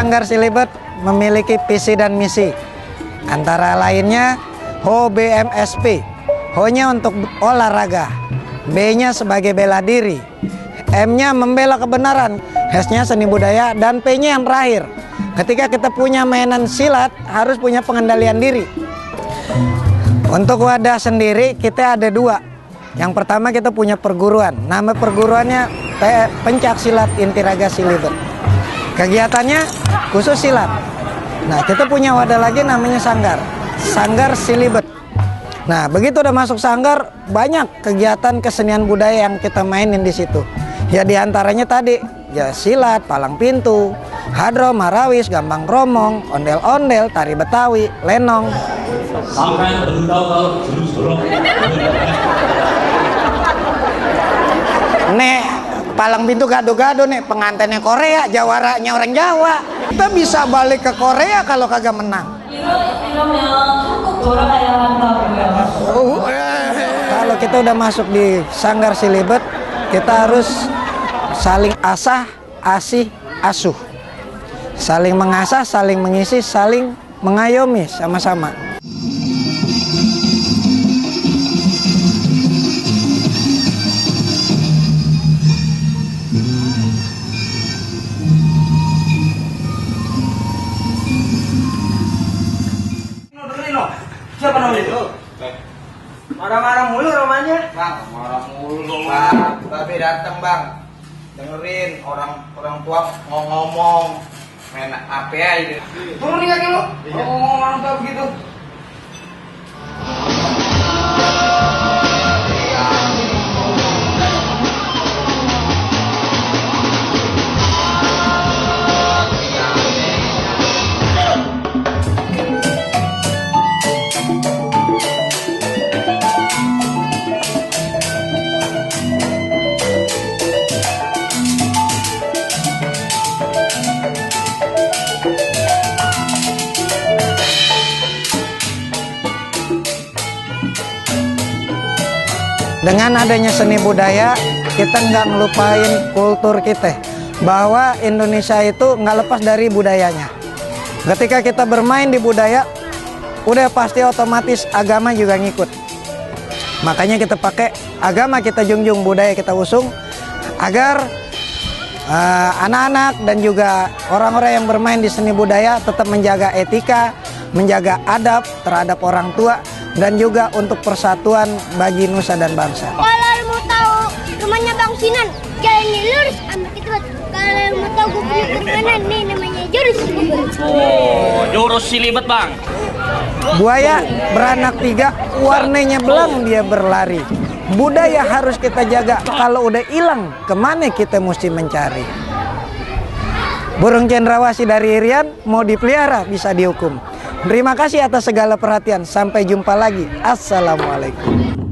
Sanggar Silibet memiliki visi dan misi. Antara lainnya HOBMSP, Ho-nya untuk olahraga, B-nya sebagai bela diri, M-nya membela kebenaran, S-nya seni budaya, dan P-nya yang terakhir. Ketika kita punya mainan silat harus punya pengendalian diri. Untuk wadah sendiri kita ada dua. Yang pertama kita punya perguruan. Nama perguruannya Pencak Silat Intiraga Silibet. Kegiatannya khusus silat. Nah, kita punya wadah lagi namanya Sanggar. Sanggar Silibet. Nah, begitu udah masuk sanggar, banyak kegiatan kesenian budaya yang kita mainin di situ. Ya diantaranya tadi, ya silat, palang pintu, hadro, marawis, gambang kromong, ondel-ondel, tari Betawi, lenong. Sampai belum tahu kalau jurus-jurus. Nek, palang pintu gado-gado nih, pengantinnya Korea, jawaranya orang Jawa. Kita bisa balik ke Korea kalau kagak menang. Kalau kita udah masuk di Sanggar Silibet, kita harus saling asah, asih, asuh. Saling mengasah, saling mengisi, saling mengayomi sama-sama. Siapa namanya itu? Marah-marah mulu namanya. Bang, marah mulu. Bang, babe datang bang. Dengerin orang tua ngomong, main apa aja. Turun nih kaki lu. Ngomong orang tua begitu. Dengan adanya seni budaya, kita nggak ngelupain kultur kita. Bahwa Indonesia itu nggak lepas dari budayanya. Ketika kita bermain di budaya, udah pasti otomatis agama juga ngikut. Makanya kita pakai agama, kita junjung, budaya kita usung, agar anak-anak dan juga orang-orang yang bermain di seni budaya tetap menjaga etika, menjaga adab terhadap orang tua, dan juga untuk persatuan bagi nusa dan bangsa. Kalau mau tahu rumahnya Bang Sinan, jalannya lurus sama kita. Kalau mau tahu gue punya permainan, nih namanya jurus silibet. Oh, jurus silibet bang. Buaya beranak tiga, warnanya belang dia berlari. Budaya harus kita jaga. Kalau udah hilang, kemana kita mesti mencari? Burung cendrawasih dari Irian mau dipelihara bisa dihukum. Terima kasih atas segala perhatian. Sampai jumpa lagi. Assalamualaikum.